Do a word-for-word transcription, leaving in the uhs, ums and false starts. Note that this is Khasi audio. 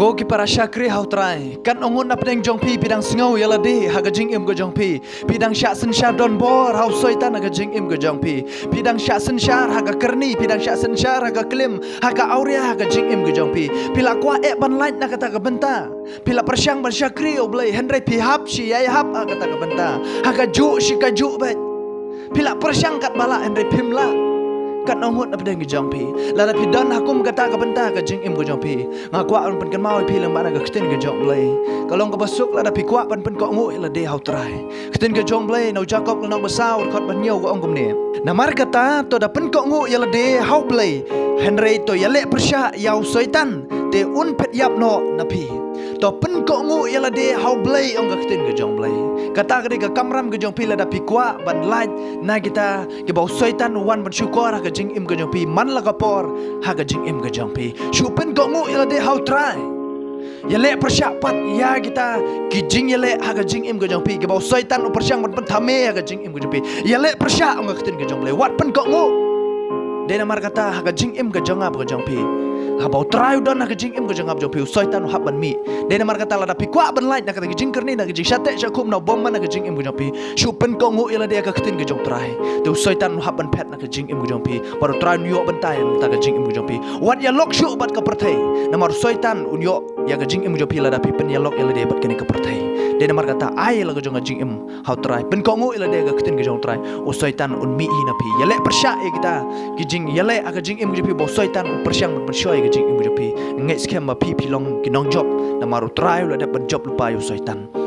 Ko ki para shakri ha u Trai, katno ngut na pdeng jong phi, phi dang sngew ïa lade ha ka jingim ka jong phi. Phi dang shah synshar donbor ha u Soitan ha ka jingim ka jong phi. Phi dang shah synshar ha ka kyrni, phi dang shah synshar ha ka klim, ha ka awria ha ka jingim ka jong phi. Phi la kwah eh ban lait na kata ka bynta. Phi la pyrshang ban shakri ïa u Blei, hynrei phi hap shi ïai hap ha kata ka bynta. Ha kajuh shi kajuh beit. Phi la pyrshang katba lah hynrei phim lah. Katno ngut na pdeng ka jong phi. Lada phi don ha kum kata ka bynta ka jingim ka jong phi, nga kwah ban pynkynmaw ïa phi lyngba na ka ktien ka jong u Blei. Ka long kaba suk lada phi kwah ban pynkohnguh ïa lade ha u Trai. Ktien ka jong u Blei na u Jakob lynnong ba saw dkhot ba hynñiew ka ong kumne. Namar kata to da pynkohnguh ïa lade ha u Blei, hynrei to ïaleh pyrshah ïa u Soitan, te un phet ïap noh na phi. To pynkohnguh ïa lade ha u Blei, ong ka ktien ka jong u Blei. Kata ka dei ka kamram ka jong phi lada phi kwah ban lait na kita kiba u Soitan u wan ban shukor ha ka jingim ka jong phi man la ka por ha ka jingim ka jong phi. Shu pynkohnguh ïa lade ha u Trai. Ïaleh pyrshah pat ïa kita ki jingïaleh ha ka jingim ka jong phi, kiba u Soitan u pyrshang ban pynthame ha ka jingim ka jong phi. Ïaleh pyrshah, ong ka ktien ka jong u Blei. Wat pynkohnguh. Dei namar kata ha ka jingim ka jong nga bad ka jong phi, haba u Trai u don ha ka jingim ka jong nga bad jong phi, u Soitan u hap ban mih. Dei namar kata lada phi kwah ban lait na kata ka jingkyrni, na ka jingshah teh shah khup, na u bymman ha ka jingim ka jong phi, shu pynkohnguh ïa lade ha ka ktien ka jong u Trai. Te u Soitan u hap ban phet na ka jingim ka jong phi. Bad u Trai un ïoh bynta ïa ka jingim ka jong phi. Wat ïalok shuh bad ka pyrthei. Namar u Soitan un ïoh ïa ka jingim ka jong phi lada phi pynïalok ïa lade bad kane ka pyrthei. Dei namar kata ai la ka jong ka jingim ha u Trai. Pynkohnguh ïa lade ha ka ktien ka jong u Trai. U Soitan un mih hi na phi. Ïaleh pyrshah ïa kita ki jingïaleh ha ka jingim ka jong phi ba u Soitan u pyrshang ban pynshoi ïa ka jingim ka jong phi. Ngeit skhem ba phi phi long ki nongjop. Namar u Trai u la dep ban jop lypa ïa u Soitan.